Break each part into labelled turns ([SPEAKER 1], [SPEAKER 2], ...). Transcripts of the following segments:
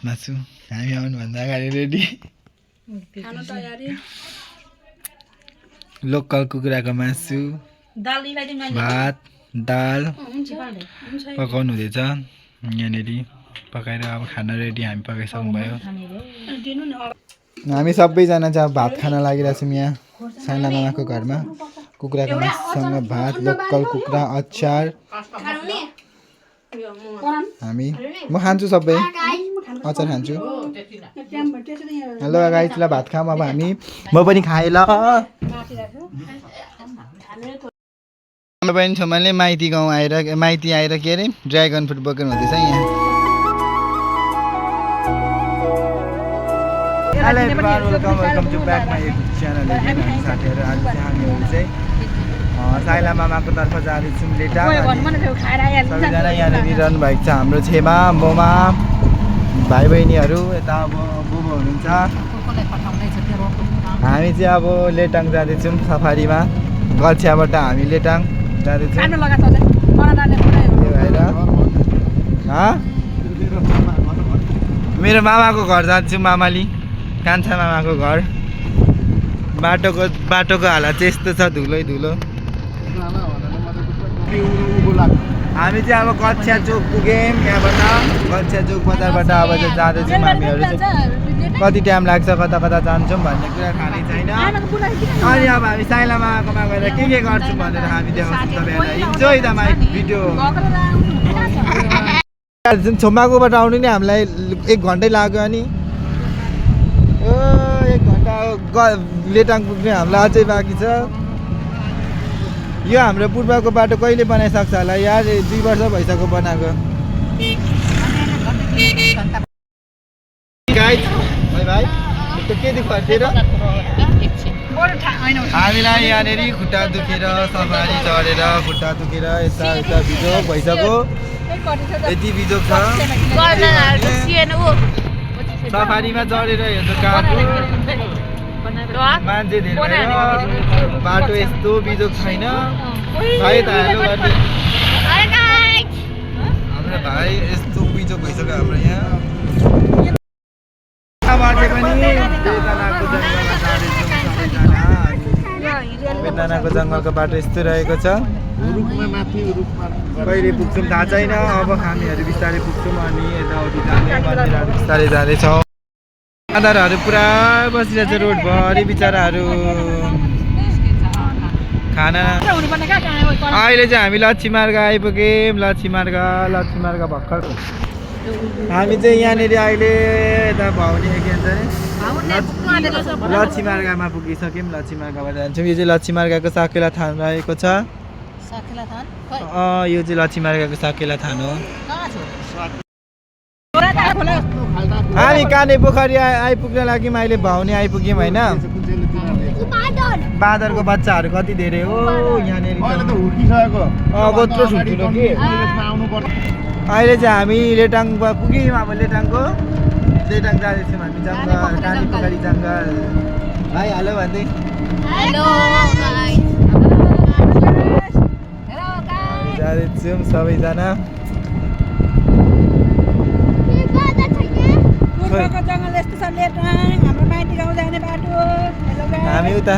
[SPEAKER 1] मासु हामी आउनुभन्दा अगाडि रेडी
[SPEAKER 2] खाना तयारी
[SPEAKER 1] लोकल कुखुराको मासु भात दाल पकाउनु हुँदैछ यहाँनिर पकाएर अब खाना रेडी हामी पकाइसक्नु भयो हामी सबैजना चाहिँ भात खान लागिरहेको छौँ यहाँ साइला मामाको घरमा कुखुराको मासुसँग भात लोकल कुखुरा अचार हामी म खान्छु सबै अचार खान्छु हेलो गाइस ल भात खाऊँ अब हामी म पनि खाएँ ल पनि छ मैले माइती गाउँ आएर माइती आएर के अरे ड्रागन फ्रुट बोकेर हुँदैछ यहाँ hello everyone welcome to back my YouTube channel साथीहरू आज चाहिँ हामीहरू चाहिँ साइला मामाको तर्फ जाँदैछौँ लेटा सबैजना यहाँनिर रहनु भएको छ हाम्रो छेमा बोमा भाइ बहिनीहरू यता अब बुबु हुनुहुन्छ हामी चाहिँ अब लेटाङ जाँदैछौँ सफारीमा गल्छियाबाट हामी लेटाङ जाँदैछौँ भएर मेरो मामाको घर जान्छु मामाली कान्छा मामाको घर बाटोको हालत चाहिँ यस्तो छ धुलै धुलो हामी चाहिँ अब गल्छिया चोक पुग्यौँ यहाँबाट गल्छिया चोक बजारबाट अब चाहिँ जाँदैछौँ हामीहरू चाहिँ कति टाइम लाग्छ कता कता जान्छौँ भन्ने कुरा थाहा छैन अनि अब हामी साइला मामाकोमा गएर के गर्छौँ भनेर हामी देखाउँछौँ तपाईँहरूलाई इन्जोय द माई भिडियो छोमाकोबाट आउनु नि हामीलाई 1 घन्टै लाग्यो अनि 1 घन्टा लेटाङ पुग्ने हामीलाई अझै बाँकी छ यो हाम्रो पूर्वको बाटो कहिले बनाइसक्छ होला यार 2 वर्ष भइसक्यो बनाएको हामीलाई यहाँनिर खुट्टा दुखेर सफारी चढेर खुट्टा दुखेर यता यता बिजोग भइसक्यो यति बिजोग छ सफारीमा चढेर हेर्नु काठको मान्छे धेरै बाटो यस्तो बिजोग छैन भाइ त हेलो गर्ने हाम्रो भाइ यस्तो बिजोग भइसक्यो हाम्रो यहाँ बेदानाको जङ्गलको बाटो यस्तो रहेको छ कहिले पुग्छौँ थाहा छैन अब हामीहरू बिस्तारै पुग्छौँ अनि यताउति जाने मन्दिरहरू बिस्तारै जाँदैछौँ आधारहरू पुरा बसिरहेछ रोडभरि बिचराहरू खाना अहिले चाहिँ हामी लच्छी मार्ग आइपुग्यौँ लच्छी मार्ग भर्खर हामी चाहिँ यहाँनिर अहिले यता भाउने के भन्छ लच्छी मार्गमा पुगिसक्यौँ लच्छी मार्गबाट जान्छौँ यो चाहिँ लच्छी मार्गको साकेला थान रहेको छ यो चाहिँ लच्छी मार्गको साकेला थान हो हामी काने पोखरी आइपुग्न लागि अहिले भाउने आइपुग्यौँ होइन बाँदरको बच्चाहरू कति धेरै हो यहाँनिर कत्रो ठुल्ठुलो के अहिले चाहिँ हामी लेटाङ पुग्यौँ अब लेटाङ जाँदैछौँ हामी जङ्गल काने पोखरी जङ्गल भाइ हेलो भन्दै जाँदैछौँ सबैजना हामी उता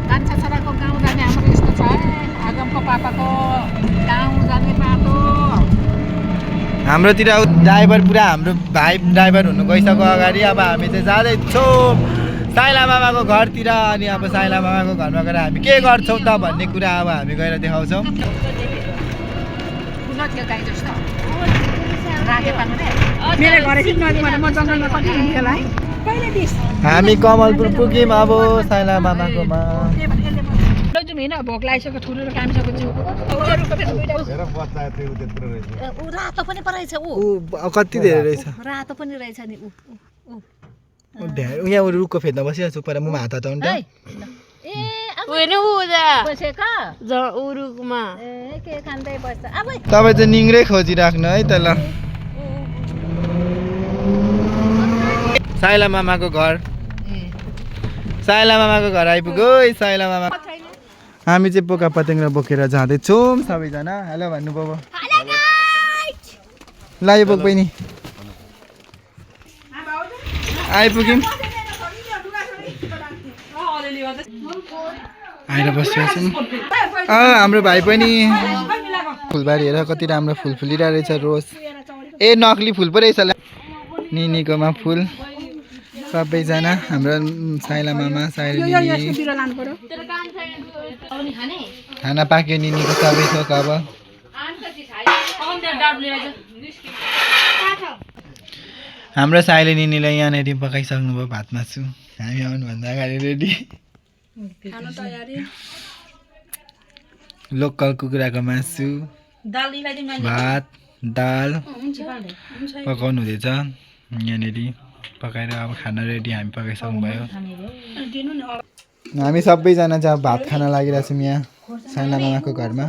[SPEAKER 1] कान्छा छोराको गाउँ जाने हाम्रो यस्तो छ आगमको पापाको गाउँ जाने बाटो हाम्रोतिर ड्राइभर पुरा हाम्रो भाइ ड्राइभर हुनु गइसक्यो अगाडि अब हामी चाहिँ जाँदैछौँ साइला मामाको घरतिर अनि अब साइला मामाको घरमा गएर हामी के गर्छौँ त भन्ने कुरा अब हामी गएर देखाउँछौँ हामी कमलपुर पुग्यौँ अब साइला मामाकोमा भोक लागिसक्यो ठुलो कति धेरै रहेछ रातो पनि रहेछ नि यहाँ रुखको फेदमा बसिरहेको छु पर म हात हटाउनु तपाईँ चाहिँ निङ्ग्रै खोजिराख्नु है त ल साइला मामाको घर आइपुग्यो साइला मामा हामी चाहिँ पोका पतेङ्ग्रा बोकेर जाँदैछौँ सबैजना हेलो भन्नु बाबा ल यो बोक बहिनी आइपुग्यौँ आएर बसिरहेछौँ हाम्रो भाइ पनि फुलबारी हेर कति राम्रो फुल फुलिरहेको रहेछ रोज ए नक्ली फुल पो रहेछ निनीकोमा फुल सबैजना हाम्रो साइला मामा साइला निनी खाना पाक्यो निनीको सबै थोक अब हाम्रो साइले निनीलाई यहाँनिर पकाइसक्नु भयो भात मासु हामी आउनुभन्दा अगाडि रेडी लोकल कुखुराको मासु भात दाल पकाउनु हुँदैछ यहाँनिर पकाएर अब खाना रेडी हामी पकाइसक्नु भयो हामी सबैजना चाहिँ अब भात खान लागिरहेछौँ यहाँ साइला मामाको घरमा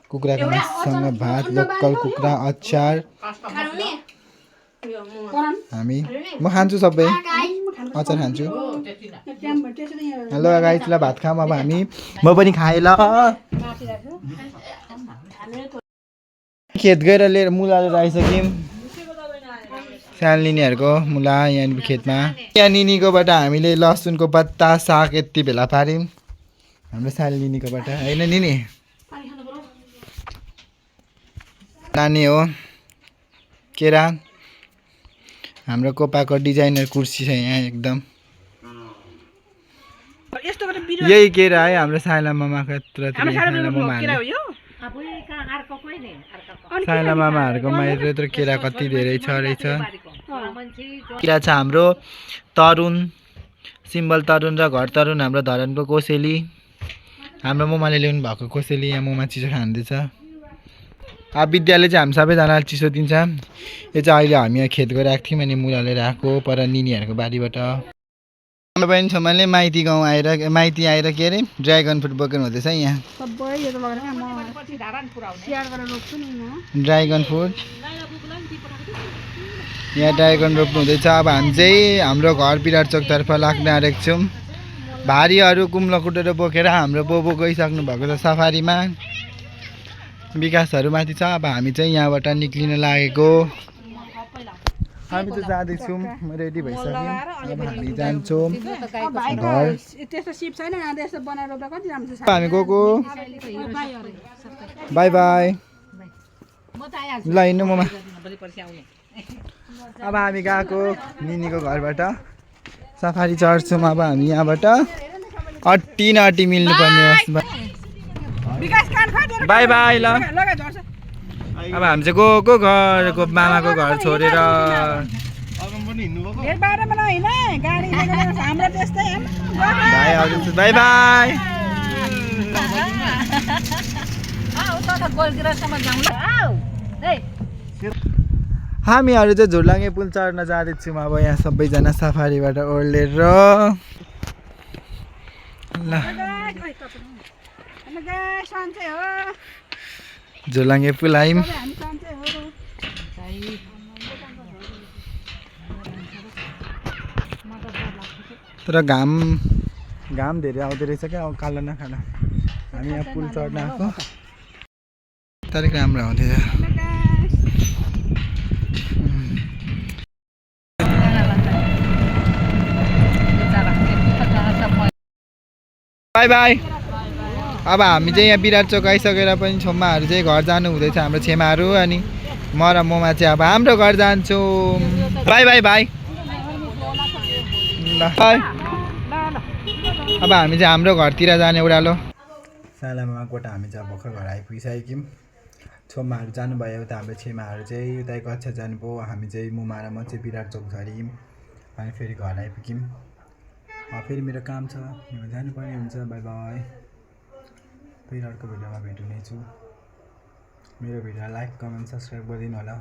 [SPEAKER 1] कुखुराको मासुसँग भात लोकल कुखुरा अचार हामी म खान्छु सबै अचार खान्छु हेलो गाइस ल भात खाऊँ अब हामी म पनि खाएँ ल खेत गएर लिएर मुला लिएर आइसक्यौँ सानो निनीहरूको मुला यहाँ खेतमा यहाँ निनीकोबाट हामीले लसुनको पत्ता साग यति भेला पार्यौँ हाम्रो सानो निनीकोबाट होइन निनी नानी हो केरा हाम्रो कोपाको डिजाइनर कुर्सी छ यहाँ एकदम यही केरा है हाम्रो साइला मामाको साइला मामाहरूको माइत यत्रो केरा कति धेरै छ रहेछ केरा छ हाम्रो तरुन सिम्बल तरुन र घर तरुन हाम्रो धरनको कोसेली हाम्रो मोमाले ल्याउनु भएको कोसेली यहाँ मोमा चिसो खाँदैछ अब विद्यालय चाहिँ हामी सबैजनालाई चिसो दिन्छ यो चाहिँ अहिले हामी यहाँ खेत गएर आएको थियौँ अनि मुला लिएर आएको पर निनीहरूको बारीबाट हाम्रो बहिनी छोमाले माइती गाउँ आएर माइती आएर के अरे ड्रागन फ्रुट बोकेर हुँदैछ यहाँ ड्रागन फ्रुट यहाँ ड्रागन रोप्नु हुँदैछ अब हामी चाहिँ हाम्रो घर विराट चोकतर्फ लाग्न आएको छौँ भारीहरू कुम्लो कुटेर बोकेर हाम्रो बोबो गइसक्नु भएको छ सफारीमा विकासहरू माथि छ अब हामी चाहिँ यहाँबाट निक्लिन लागेको हामी चाहिँ जाँदैछौँ रेडी भइसक्यौँ अब हामी जान्छौँ घर हामी गएको बाई बाई ल हिँड्नु ममा अब हामी गएको निनीको घरबाट सफारी चढ्छौँ अब हामी यहाँबाट अट्टी न अट्टी मिल्नु पर्ने बाई बाई ल अब हामी चाहिँ गएको घरको मामाको घर छोडेर बाई बाई हामीहरू चाहिँ झुर्लाङ्गे पुल चढ्न जाँदैछौँ अब यहाँ सबैजना सफारीबाट ओर्लेर ल झुर्लाङ्गे पुल आयौँ तर घाम धेरै आउँदो रहेछ क्या अब कालो नखाना हामी यहाँ पुल चढ्न आएको तर राम्रो आउँदैछ बाई बाई अब हामी चाहिँ यहाँ विराट चोक आइसकेर पनि छोमाहरू चाहिँ घर जानु हुँदैछ हाम्रो छेमाहरू अनि म र मोमा चाहिँ अब हाम्रो घर जान्छौँ बाई बाई बाई ल बाई अब हामी चाहिँ हाम्रो घरतिर जाने उडालो सालामाबाट हामी चाहिँ भर्खर घर आइपुगिसक्यौँ छोमाहरू जानुभयो उता हाम्रो छेमाहरू चाहिँ उता कक्षा जानुभयो हामी चाहिँ मोमा र म चाहिँ विराट चोक झऱ्यौँ अनि फेरि घर आइपुग्यौँ फेरि मेरो काम छ जानुपर्ने हुन्छ बाई बाई फेरि अर्को भिडियोमा भेट हुनेछु मेरो भिडियोलाई लाइक कमेन्ट सब्सक्राइब गरिदिनु होला